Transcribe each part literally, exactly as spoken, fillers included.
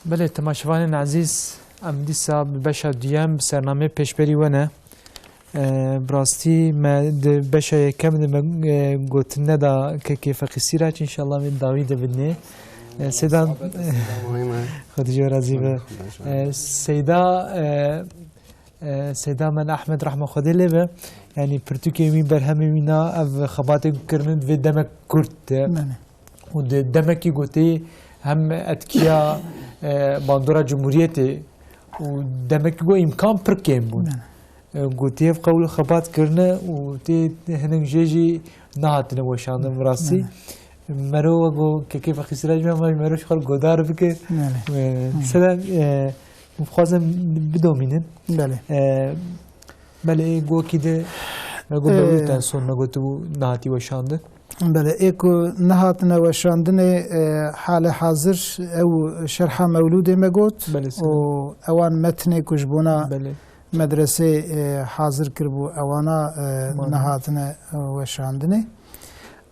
Belê, temaşevanên ezîz, em dîsa bi beşa duyem bi sernameyê pêşberî we ne. E, bi rastî me di beşa yekem de me, e, gotin neda kekê Feqî Sîraç, înşallah wê dawî de bidinê. E, Seyda, Xwedî ji we razî be. E, Seyda, e, e, Seyda me Ahmed, rehma Xwedê lê be. Yanî pirtûkê wî, berhemê wî na, ev xebatê ku kirine di vê demek kurt de. Belê. Û di demekî gotê hem etkiya, e, bandora Cumhuriyetê û demekî got îmkan pir kêm bûn. Belê. E, gotî ev qewl xebat kirine û tê hinek jê jî nehatine weşandin bi rastî. Belê. Mero wego kekê Feqî Sîrac me, me mero ji xwe re godar bike. Belê. E, Hı. Sede, e, dixwazim bidomînin. Belê. E, belê, e, gokî de, me got, E, Mewlûd en son me gotibû nehatî weşandin. Belê, ê ku nehatine weşandinê, e, hale hazir ew şerha Mewlûdê me got Belê, û sir. Ewan metnê ku ji bona Belê. Medresê, e, hazir kiribû, ewana, e, Mane. Nehatine, e, weşandinê.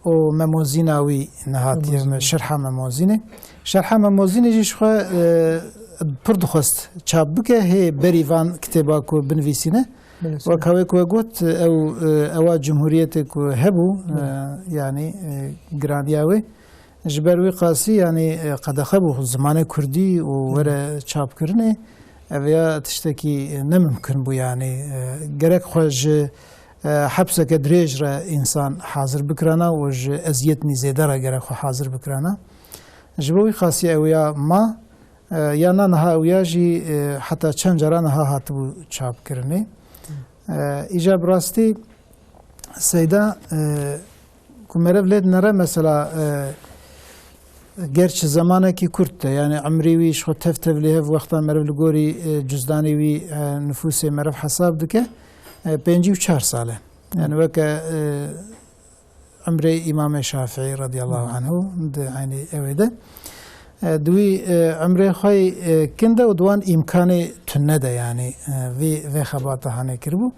Û Memozîna wî nehatiye Memozîn. Me, şerha Memozînê. Şerha Memozînê jî ji xwe, e, pir dixwest çap bike, hê berî van kitêba ku binivîsîne. Belê, Wek sir. Hawê ku we got, ew, e, ewa cumhuriyetê ku hebû, Belê. E, yanî, e, giraniya wê. Ji ber wî qasî, yanî, e, qedexe bû zimanê kurdî û Hı. Were çapkirinê, ev ya tiştekî, e, ne mimkin bû, yanî, e, gerek xwe ji, e, hepseke dirêj re însan hazir bikirana û ji eziyetnî zêde re gerek xwe hazir bikirana. Ji bo wî qasî ew ya ma, e, ya na niha ew ya jî, e, heta çend cara niha hatibû çapkirinê. E, îca bi rastî Seyda, e, ku merev lê dinere, mesela, e, gerçi zemanekî kurt e, yani emrî wî ji xwe tev tev lê hev wexta merev li gorî, e, cuzdanê wî, e, nifûsê merev hesab dike, e, pêncî û çar sal e. Yani weke, e, emrê Îmamê Şafîî radiyallahu anhu di eynî ewê de. E, di wî, e, emrê xwe, e, kin de û di wan îmkanê tune de, yani, e, vê, vê xebata hanê kiribû.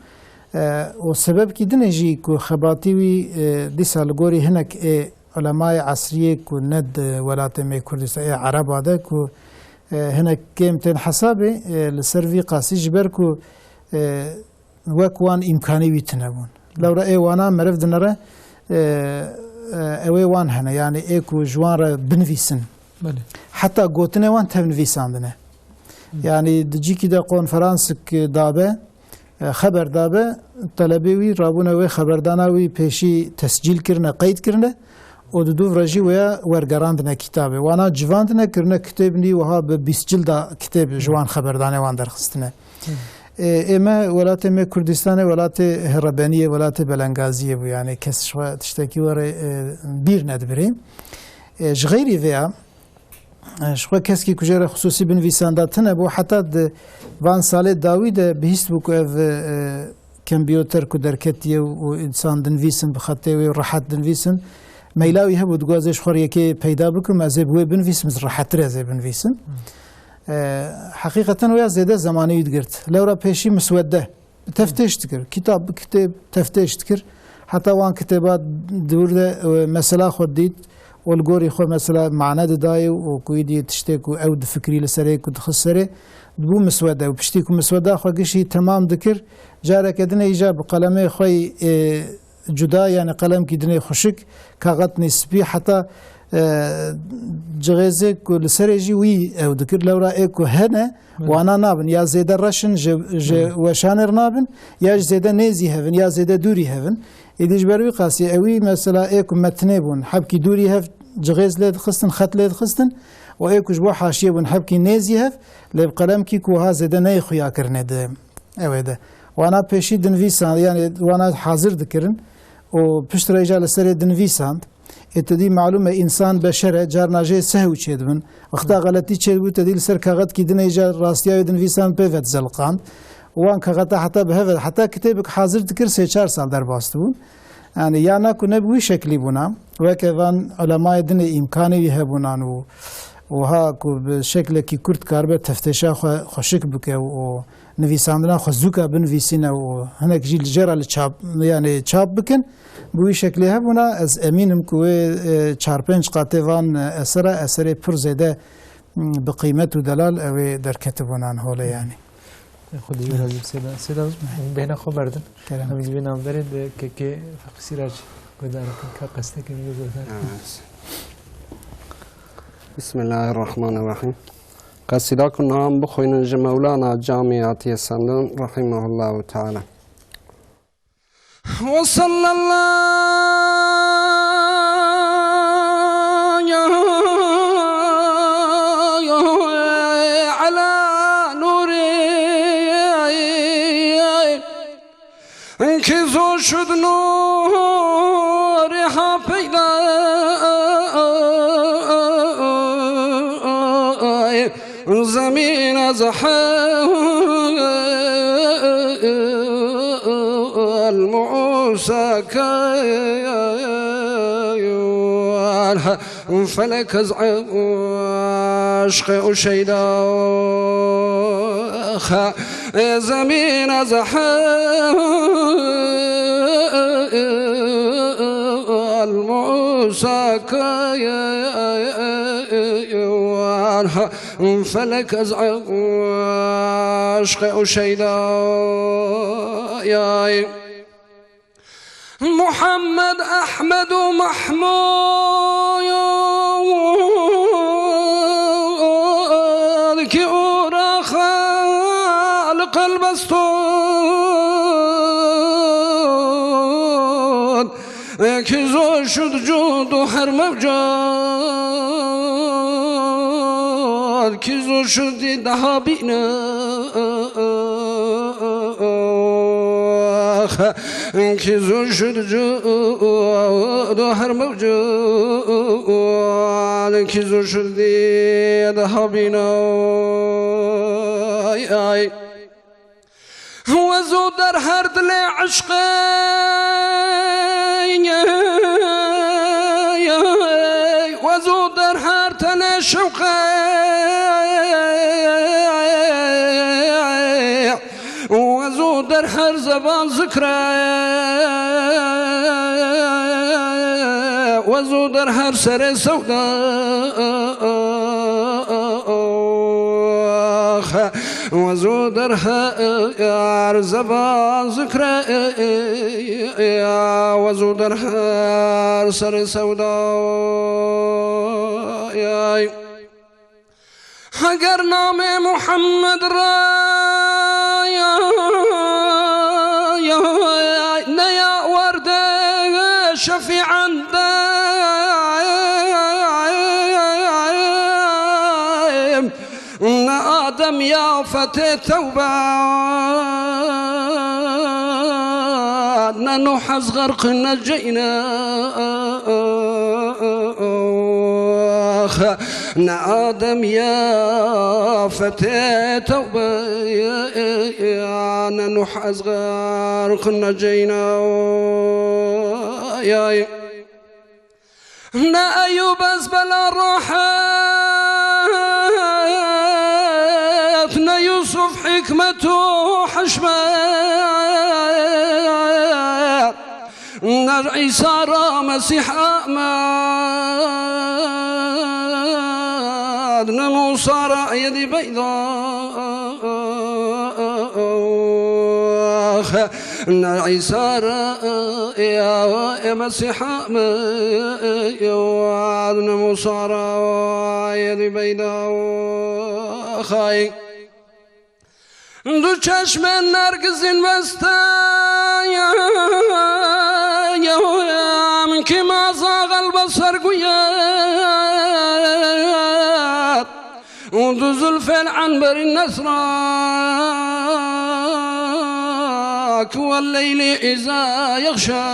E, û sebebkî dinê jî ku xebatî wî, e, dîsa li gorî hinek ê ulemayê esriyê ku ne di welatê me Kurdistan, ê Ereba de ku, e, hinek kêm tên hesabê, e, li ser vî qasî ji ber ku, e, wek wan îmkanî wî tune bûn. Lewra ê wana meriv dinere, e, e, ew ê wan hene, yani ê ku ji wan re binivîsin. Belê. Heta gotinê wan tev nivîsandine. Hı. Yani di cîkî de konferansik dabe, e, xeber dabe, telebê wî rabûne wê xeberdana wî pêşî tescîl kirine, qeyd kirine û di dûv re jî wêya wergerandine kitabê. Wana civandine, kirine kitêb nî wiha bi bîst cilda kitêb ji wan xeberdanê wan derxistine. Hı. E, ê me, welatê me Kurdistanê, welatê herebeniyê, welatê belengaziyê bû. Yani kes ji xwe tiştekî were, e, bîr nedibirê. E, ji xeyrî vêya, e, ji xwe keskî ku jê re xisûsî binivîsanda tune bû. Heta di van salê dawî de bihîst bû ku ev, e, kompîoter ku derketiye û, û însan dinivîsin bi xetê wê û rehet dinivîsin. Meyla wî hebû, diguhazê ji xwe re yekê peyda bikim, ez ê bi wê binivîsim, ez rehettir ez ê binivîsim. E, heqîqeten wê ya zêde zemanê wî digirt. Lewra pêşî miswedde teftêş dikir. Kitab bi kitêb teftêş dikir. Heta wan kitêba dûr de, e, mesela xwe dît û li gorî xwe mesela mane didayê û ku îdî tiştê ku ew difikirî li serê ku dixist serê, dibû miswede û piştî ku misweda xwe gişî temam dikir, careke dinê îca bi qelemê xwe, e, cuda, yani qelemkî dinê xuşik, kaxetnî spî, heta, e, cixêzê ku li serê jî wî ew dikir, lewra ê ku hene, Hı. wana nabin, ya zêde reş in ji, ji Hı. weşanê re nabin, ya ji zêde nêzî hevin, ya zêde dûrî hevin. Êdî ji ber wî qasî ewî mesela ê ku metnê bûn, hebkî dûrî hev cixêz lê dixistin, xet lê dixistin û ê ku ji bo haşiyê bûn, hebkî nêzî hev, lê bi qelemkî ku wiha zêde neyê xuya kirine di ewê de. Wana pêşî dinivîsan, yani wana hazir dikirin û piştre îca li serê dinivîsand. Ê te dî malûm e, însan beşer e, carna jê sehw çêdibin. Wexta xeletî çêdibû, te dî li ser kaxetkî dinê îca rastiya wê dinivîsan pê vedizeliqand. Wan kaxeta heta bi hev, heta kitêbek hazir dikir, sê çar sal derbas dibûn. Yani ya na ku ne bi wî şeklî bûna, weke van ulemayê dinê îmkanê wî hebûnan û wiha ku bi şeklekî kurt karibe teftêşa xwe xweşik bike û nivîsandina xwe zûka binivîsîne û hinek jî li jê re li çap, yani çap bikin, bi wî şeklê hebûna, ez emîn im ku wê, e, çar pênc qatê van, e, esera, eserê pir zêde bi qîmet û delal ew ê derketibûnan holê, yanî. Xwedê wî razî bi Sêda. Sêda, bêhna xwe berdin. Kerem. Em ji vê navberê di kekê Feqî Sîrac guhdar bikin. Ka qestekê min guhdar bikin. Evet. Bismillahirrahmanirrahim. Qesîda ku nam bixwînin ji Mewlana Camî hatiye sendin, rahimehullahu teala. وصلى الله على نور كي زوشد نورها پیدا زمین از حلم موسی کیان فلک از عشق او شیدا زمین از حلم موسی کیان فلک از عشق او شیدایای محمد احمد و محمود کی او را خلق البستون Ki zor şud cud û her mewcad, ki zor şud dî daha bîne. Ki zor şud cud û her mewcad, ki zor şud dî daha bîne. Ay, ay. Wezo der her dilê eşqê, wezo der her tenê şewqê, wezo der her zeban zikrê, wezo der her serê sewda. Wezo der her zeban zikre, wezo der her ser sewda. Heger namê Muhammed ra neya werde şefîan de. Ne Adem ya fetê tewbe, ne Nuh ez xerq, ne Ceyne. Ne Adem ya fetê tewbe, ne Nuh ez xerq, ne Ceyne. Ne Eyûb ez bela rahet, ne Yûsuf hikmet û hişmet, ne Îsa ra Mesîh Ahmed, ne Mûsa ra Yedî Beyda. Ne Îsa ra ya Mesîha me ya ne Mûsa ra yedî beyda xay. Du çeşmên nergizîn beste min kî maza xelbe ser guyet. û du zulfên enberî nesra ku we leylî îza yexşa.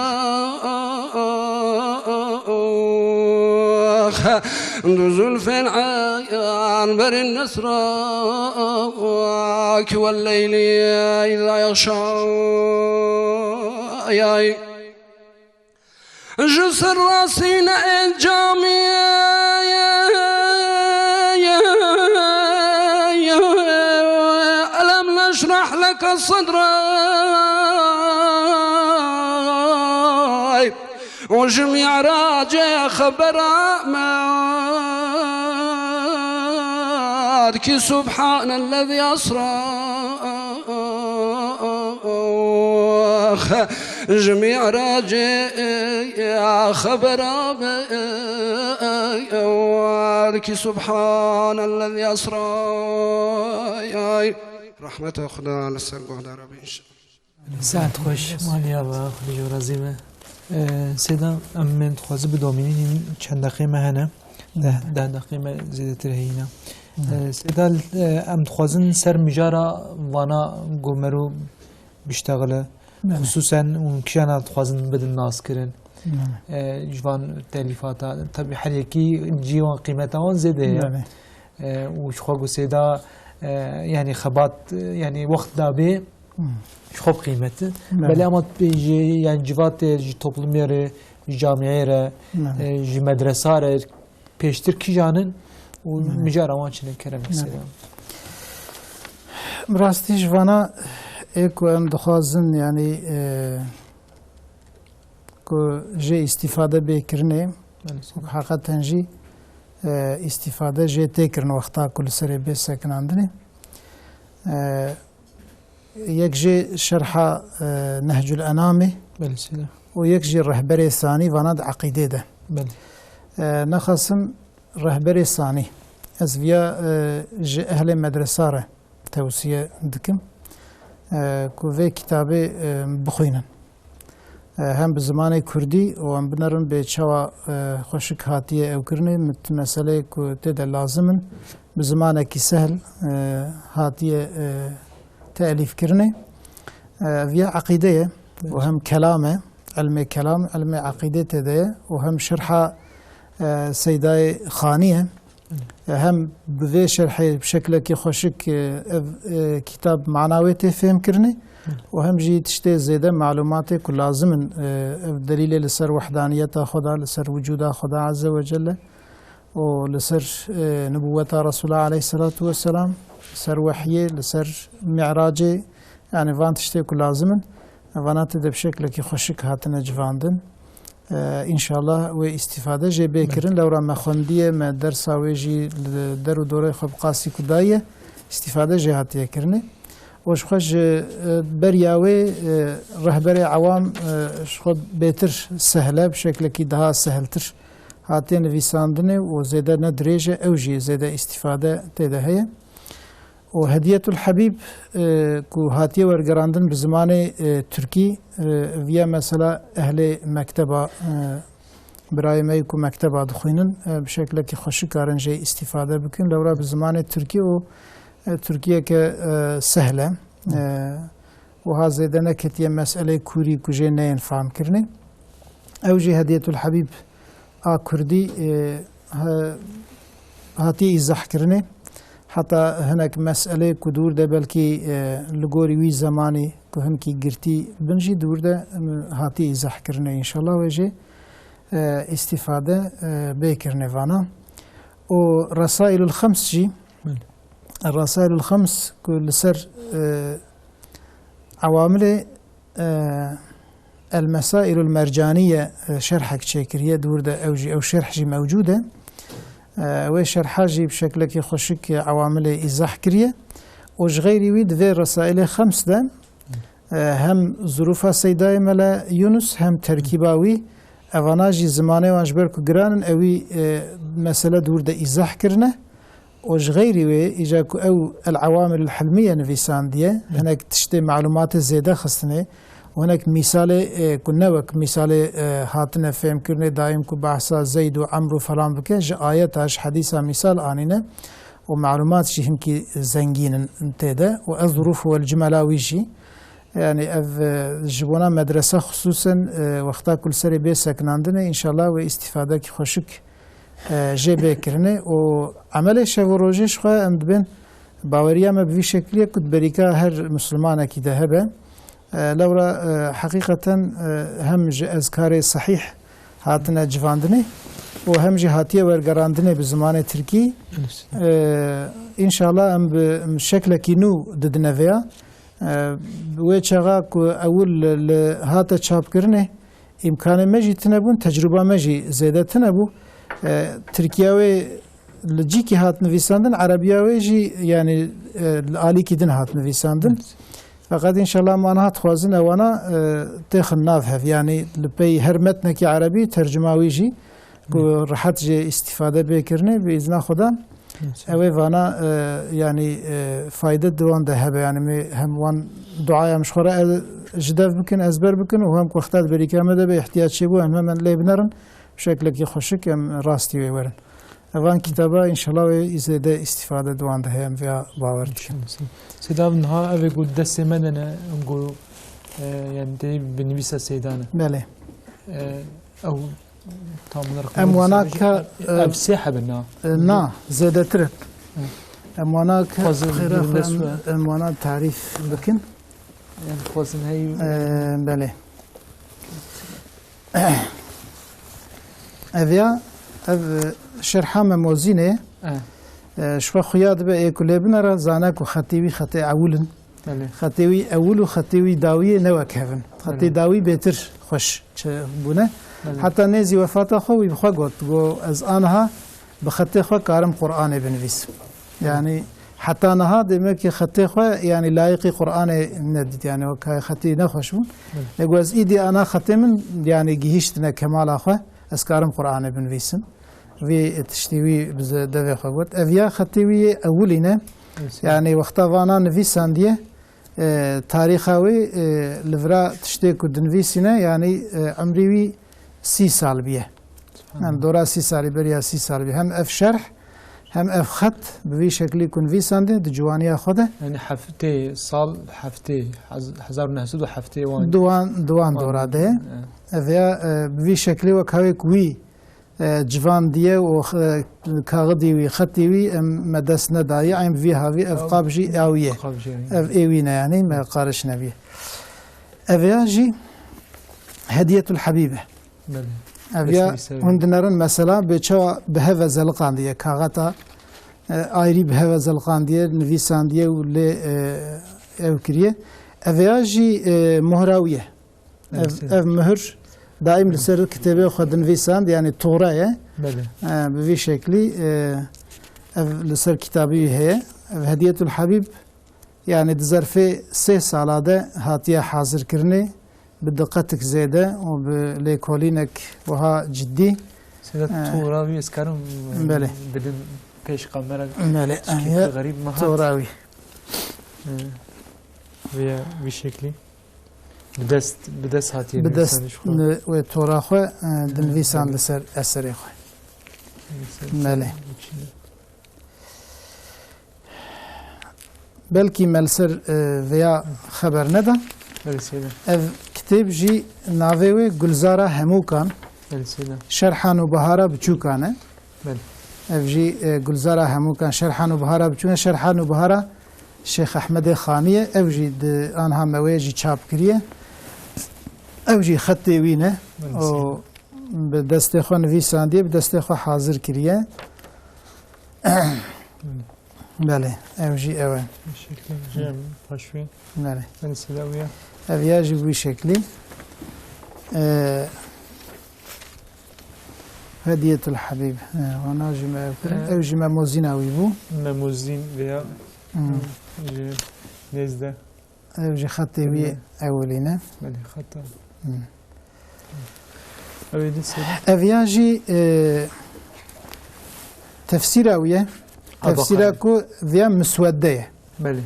Du zulfên enberî nesra ku we leylî îza yexşa. Ji sirra sîne ên camî, elem neşrah leke sedrek. Û ji Mî'racê xebera me. Ki subhanellezî esra ji mi'racê xebera bi ki subhanellezî esra. Rahmeta Xuda li ser guhdara be înşallah. Saet xweş, maliya ve, Xwedê ji we razî be. Ee, Seyda, em, em dixwazin bidomînin, çend deqê me hene. Deh, deh deqê me zêdetir heyî ne. Ee, Seyda, e, em dixwazin ser mijara vana ku mero biştexile. Xusûsen hûn kîjana dixwazin bidin naskirin. Ee, ji van telîfata, tabii her yekî cî wan qîmeta wan zêde ye. Ee, û ji xwe ku Seyda, e, yani xebat, e, yani wext dabê, ji xwe bi qîmet e. Belê ama ji, yani civatê, ji toplumê re, ji camiê re, e, ji medresa re pêştir kîjan in û mijara wan çi ne, kerem mesela. Bi rastî ji vana ê ku em dixwazin, yani, e, ku jê îstîfade bê kirinê, heqeten jî, e, îstîfade jê tê kirin wexta ku li serê bê sekinandinê. E, Yek jê şerha, e, Nehcul Enamê û yek jî rehberê sanî vana di eqîdê de. E, nexasim rehberê sanî. Ez viya, e, ji ehlê medresa re tewsiye dikim, e, ku vê kitabê, e, bixwînin. E, hem bi zimanê kurdî û em binerin bê çawa, e, xweşik hatiye ew kirinê, mit-, meseleyê ku tê de lazim in, bi zimanekî sehl, e, hatiye, e, te'lîfkirinê. E, ev ya eqîde ye û hem kelam e, ilmê kelam, ilmê eqîdê tê de ye û hem şerha, e, Seydayê Xanî ye. E, hem bi vê şerhê bi şeklekî xweşik, e, ev, e, kitab mana wê tê fêhmkirinê û hem jî tiştê zêde malûmatê ku lazim in, e, ev delîlê li ser wehdaniyeta Xweda, li ser wicûda Xweda Azze ve Celle û li ser, e, nibûweta Resûla aleyhisselatu vesselam, li ser wehyê, li ser mi'racê, yani van tiştê ku lazim in, vana tê de bi şeklekî xweşik hatine civandin. E, înşallah wê îstîfade jê bê kirin. Lewra me xwendiye, me dersa wê jî li der û dorê xwe bi qasî ku daye, îstîfade jê hatiye kirinê. Û ji xwe ji, e, beriya wê, e, rehberê ewam, e, ji xwe bêtir sehle, bi şeklekî daha sehltir hatiye nivîsandinê û zêde ne dirêj e, ew jî zêde îstîfade tê de heye. Û Hediyetul Habîb, e, ku hatiye wergerandin bi zimanê, e, tirkî, e, viya mesela ehlê mekteba, e, birayê me yê ku mekteba dixwînin, e, bi şeklekî xweşik karin jê îstîfade bikin. Lewra bi zimanê tirkî û, e, tirkiyeke, e, sehl e. E, wiha zêde neketiye meseleyê kûrî ku jê neyên fehmkirinê. Ew jî Hediyetul Habîb a kurdî, e, he-, hatiye îzahkirinê. Heta hinek meselê ku dûr de belkî, e, li gorî wî zemanî ku hinkî girtî bin jî dûr de, e, hatiye îzahkirinê. Înşallah wê jê, e, îstîfade, e, bê kirinê vana. Û Resailul Xems jî, Resailul Xems ku li ser, e, ewamilê, e, El Mesailul Mercaniye, e, şerhek çêkiriye, dûr de ew jî, ew şerh jî mewcûd e. E, wê şerha jî bi şeklekî xweşik ewamilê îzah kiriye. Û ji xeyrî wî di vê Resailê Xems de, e, hem zurûfa Seydayê Mele Yunus hem terkîba wî, evana jî zimanê wan ji ber ku giran in, ewî, e, mesele dûr de îzah kirine. Û ji xeyrî wê, îja ku ew El Awamil El Hilmiye nivîsandiye, hinek tiştê malûmatê zêde xistine û hinek mîsalê, e, ku ne wek mîsalê, e, hatine fêhmkirinê daîm ku behsa Zeyd û Emr û falan bike, ji ayeta, ji hedîsa mîsal anîne û malûmat jî hinkî zengîn in tê de û Ez-Zurûf wel Cimela wî jî. Yani ev, e, ji bona medrese xisûsen, e, wexta ku li serê bê sekinandine, înşallah wê îstîfadekî xweşik, e, jê bê kirinê û emelê şev û rojê ji xwe em dibên baweriya me bi vî şeklî ye ku di berîka her mislimanekî de hebe. E, lewra, e, heqîqeten, e, hem ji ezkarê sehîh hatine civandinê û hem jî hatiye wergerandinê bi zimanê tirkî. E, înşallah em bi şeklekî nû didine vêya. E, wê çaxa ku ewil li, li hate çapkirinê, îmkanê me jî tune bûn, tecrûba me jî zêde tune bû. E, Tirkiya wê li cîkî hat nivîsandin, erebiya wê jî, yanî, e, li alîkî din hat nivîsandin. Evet. Feqet înşallah ma niha dixwazin ewana, e, têxin nav hev, yanî li pey her metnekî erebî tercuma wî jî ku Evet. rehet jê îstîfade bê kirinê, bi îzna Xuda. Evet. Ew ê vana, e, yanî, e, fayde di wan de hebe, yanî me hem wan duaya em ji xwe re el, ji dev bikin, ezber bikin û hem ku wexta di berîka me de be îhtiyac çêbû, em hemen lê binerin, bi şeklekî xweşik em rastî wê werin. Evan kitaba înşallah wê zêde îstîfade di wan de heye, em vêya bawer dikin. Seyda, niha ev ê ku destê me de ne, em ku, e, yani tê bi nivîsa Seyda ne. Belê. E, ew tam nirx Em wana nivîsa ka, ev e, sê heb in, na. E, na, zêdetir in. Hı. Em wana ka Xwazin xêra xwe em, em wana tarîf bikin. Em xwazin hey E, belê. Ev ya, ev, e, şerha Memozînê, E. e, ji xwe xuya dibe ê ku lê binere, zane ku xetê wî xetê ewil in. Belê. Xetê wî ewil û xetê wî dawiyê ne wek hev in. Xetê Belê. dawî bêtir xweş çi bûne. Belê. Heta nêzî wefata xwe wî bi xwe got, got, "Ez aniha bi xetê xwe karim Qur'anê binivîsim." Belê. Yani heta niha demek ki xetê xwe, yani layîqî Qur'anê nedît, yani wek xetî nexweş bû. Belê. Lê got, "Ez îdî ana xetê min, yani gihîştine kemala xwe, ez karim Qur'anê binivîsim." Vî tiştî wî bi ze-, devê xwe got. Ev ya xetê wî yê ewilî ne. Evet. Yani wexta vana nivîsandiye, e, tarîxa wê, e, li vira tiştê ku dinivîsîne, yani, e, emrî wî sî sal biye. Subhanallah. Yani dora sî salî, beriya sî sal biye. Hem ev şerh, hem ev xet bi vî şeklî ku nivîsandê di ciwaniya xwe de. Yani heftê, sal heftê, hez-, hezar û neh sed û heftê wan. Di wan, di wan Wan, dora de. Evet. Ev ya, e, bi vî şeklî wek hawê ku wî e, civandiye û, e, kaxidî wî, xetî wî, em, me dest nedayî, em vî havî, ev Ev qab jî ew ye. qab jî ew ye. Ev ê wî ne, yanî me qariş nebî. Ev ya jî Hediyetul Habîb e. Belê. Ev ya Resmî ser. hûn dinerin mesela bê çawa bi hev ve zeliqandiye, kaxeta, e, ayrî bi hev ve zeliqandiye, nivîsandiye û lê, e, ew kiriye. Ev ya jî, e, mohra wî ye. Ev, Evet, evet. ev muhur daîm li ser kitêbê xwe dinivîsand, yani tora ye. Belê. E, bi vî şeklî, e, ev li ser kitabî wî heye. Ev Hediyetul Habîb, yani di zerfê sê sala de hatiye hazirkirinê, bi diqetik zêde û bi lêkolînek wiha ciddî. Seyda, E, tora wî ez karim, e, belê. bidin pêş kamera Belê, çikî ev ye xerîb me hat. tora wî. E, vê, vî şeklî. Bi dest, bi dest hatiye Bi dest nivîsandî ji xwe. ni-, wê tora xwe, e, dinivîsan Belê. li ser eserê xwe. Li ser Belê. Belkî me li ser, e, vêya xeber neda. Belê seyda. Ev kitêb jî navê wê Gulzara Hemûkan, Belê seyda. Şerha Nûbihara Biçûkan e. Belê. Ev jî, e, Gulzara Hemûkan, Şerha Nûbihara Biçûkan, Şerha Nûbihara Şêx Ehmedê Xanî ye. Ev jî di anha me wê jî çap kiriye. Ev jî xetê wî ne. Belê, O seyda. bi destê xwe nivîsandiye, bi destê xwe hazir kiriye. Belê. Belê, ev jî ew e. Şeklê jî em paşvê. Belê. Belê seyda, ew ya. Ev ya jî bi wî şeklî. E, Hediyetul Habîb. E, wana jî me ev kirin. E. Ew jî Memozîna wî bû. Memozîn veya Hmm. ji nêzde. Ev jî xetê wî Belê. ewilî ne. Belê, xeta. Hmm. Ew ê din seyda. Ev ya jî, e, tefsîra wî ye. Tefsîra Al-Bakara. ku viya miswedde ye. Belê.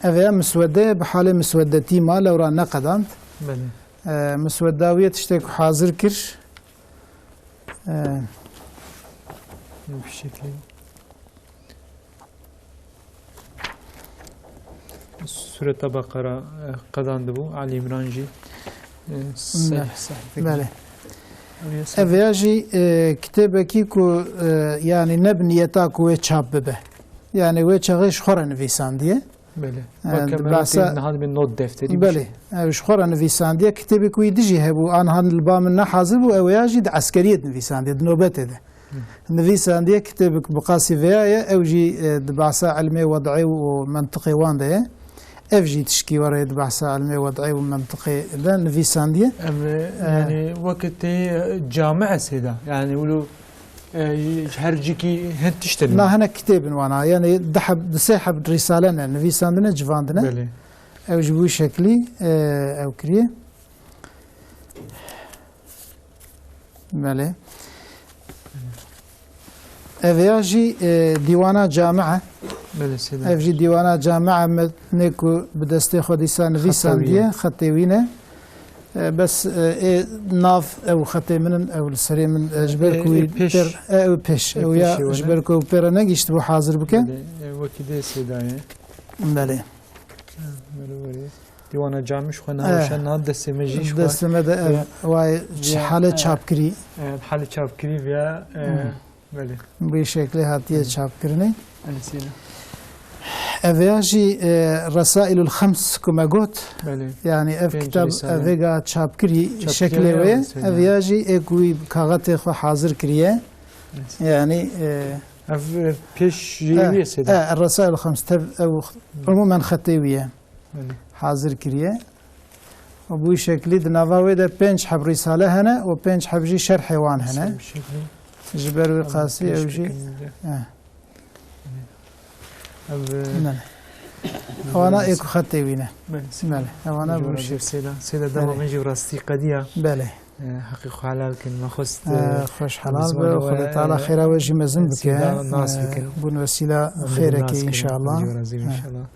Ev ya miswedde ye, bi halê misweddetî ma, lewra neqedand. Belê. E, miswedda wî ye tiştê ku hazir kir. E, Bi şeklî. Sureta Beqera, e, qedandibû, Ali Îmran jî, e, seh-, Belê. sehfekî. Belê. Ev ya sehf- Ev ya jî, e, kitêbekî ku, e, yanî ne bi niyeta ku wê çap bibe. Yanî wê çaxê ji xwe re nivîsandiye. Belê. E, Weke di me behsa tê niha dibê not defterî Belê. bişî. Ev ji xwe re nivîsandiye. Kitêbek wî dijî hebû, anha li ba min ne hazir bû, ew ya jî di eskeriyê de nivîsandiye, di nobetê de. Nivîsandiye kitêbek bi qasî vêya ye, ew jî, e, di behsa ilmê wed'ê û mentiqê wan de ye. Ev jî tişkî were ye di behsa ilmê wed'ê û mentiqê de nivîsandiye. Em, e, E. yani weke tê, e, cami esê de. Yani wilo E, ji her cîkî hin tişt in. Na hinek kitêb in wana. Yani di heb, di sê heb rîsale ne, nivîsandine, civandine. Belê. Ew ji bo wî şeklî, e, ew kiriye. Belê. Ev ya jî, e, dîwana camia. Belê, sêda. Ev jî dîwana camia me nê ku bi destê xwe dîsa nivîsandiye, xetê wî ne. E, bes, e, ê nav ew xetê min in, ew li serê min, e, ji ber Ê, ku ê wî pêş. pêr, e, ew pêş, Ê, ew ya pêşê ji wene. ber ku ew pêre negihiştibû hazir bike. Belê, e, wekî dê sêda ye. Belê. Belê, belê. Dîwana camî ji xwe niha Eh. weşan niha destê me jî ji xwe. Destê me de ev, Ya. vay, Ya, hale eh. çapkirî. Eh, hale çapkirî veya, eh, Hmm. belê. Bi şeklê hatiye Hmm. çapkirinê. Belê, sêda. Ev ya jî, eh, Resailul Xems ku me got. Belê. Yani ev Pênc kitab, risale. ev vêga çapkirî Çapkirî şeklê ya wê. Sêda. Ev ya jî ê ku wî kaxetê xwe hazir kiriye. Evet. Yani, eh, Ev, eh, pêş jî eh, wî ye sêda. eh, Resailul Xems tev ew Umumen xetê wî ye. Belê. Hazir kiriye. Û bi wî şeklî di nava wê de pênc heb rîsale hene û pênc heb jî şerhê wan hene. Ser şeklî. Ji ber wî Em qasî pêş ew jî, bikin de. eh. Ev, e, Belê. Ewana belê. êk xetê wî ne. Belê. Belê. Ewana Ji bi wî razî şeklî. Sêda. Sêda dema Belê. min jî rastî qediya. Belê. E, heqî xwe helal kin. Me xwest, Eh, e, xweş helal be, Xwedê Teala xêra we jî mezin bike. Sêda nas Eh, bikin. bûn wesîla Em xêrekê nas bikin. înşallah. Xwedê razî be Eh. înşallah.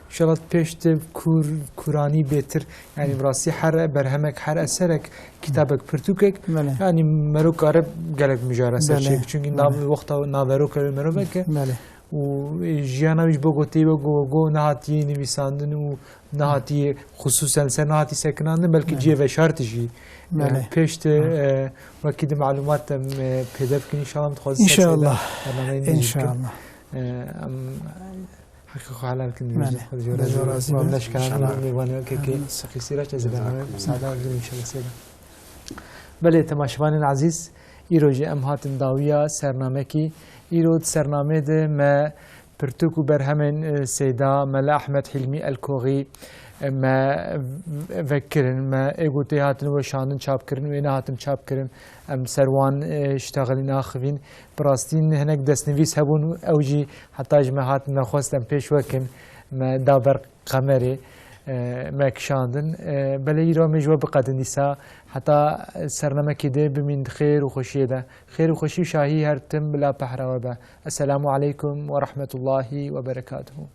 Înşallah pêş de kûr, kûranî bêtir, yani bi rastî her berhemek, her eserek, kitabek, pirtûkek, Belê. yani mero kare gelek mijara ser Belê. çêk. Çünkü Belê. nav, wexta naveroka wê merov e ke, Belê. û jiyana wî ji bo gotê we go, go nehatî nivîsandin û nehatî xusûsen ser nehatî sekinandin, belkî Belê. cihê veşartî jî. Belê. Yani pêş de, Ha. e, wekî di malumat em, e, pêde bikin, înşallah em dixwazin ser İnşallah. seyda bernameyê nêz bikin. İnşallah. E, em heqê xwe helal bikin, Belê. Xwedê jê razî be. Xwedê jê razî be. Em neşkanin, înşallah. Mêvanê wekî Jazakumullah. Seqî Sîraç, ez ê bernameyê Jazakumullah. Misade bikin, înşallah seyda. Belê, temaşevanên ezîz, îro jî em hatin dawiya sernamekî. Îro di sernamê de me pirtûk û berhemên, e, Seyda Mele Ehmed Hîlmî Elkoxî, e, me v-, vekirin, me ê ku tê hatin weşandin çapkirin û ê nehatin çapkirin, em ser wan, e, ştexilî naxivîn. Bi rastî hinek destnivîs hebûn, ew jî heta ji me hatin me xwest em pêş wekin, me da ber Qemerê, e, me kişandin. E, belê îro em ê ji we biqedin dîsa. Heta sernamekê dê bimîn di xêr û xweşiyê de. Xêr û xweşî û şahî her tim bila pehra we be. Esselamu aleykum ve rahmetullahi ve berekatuhu.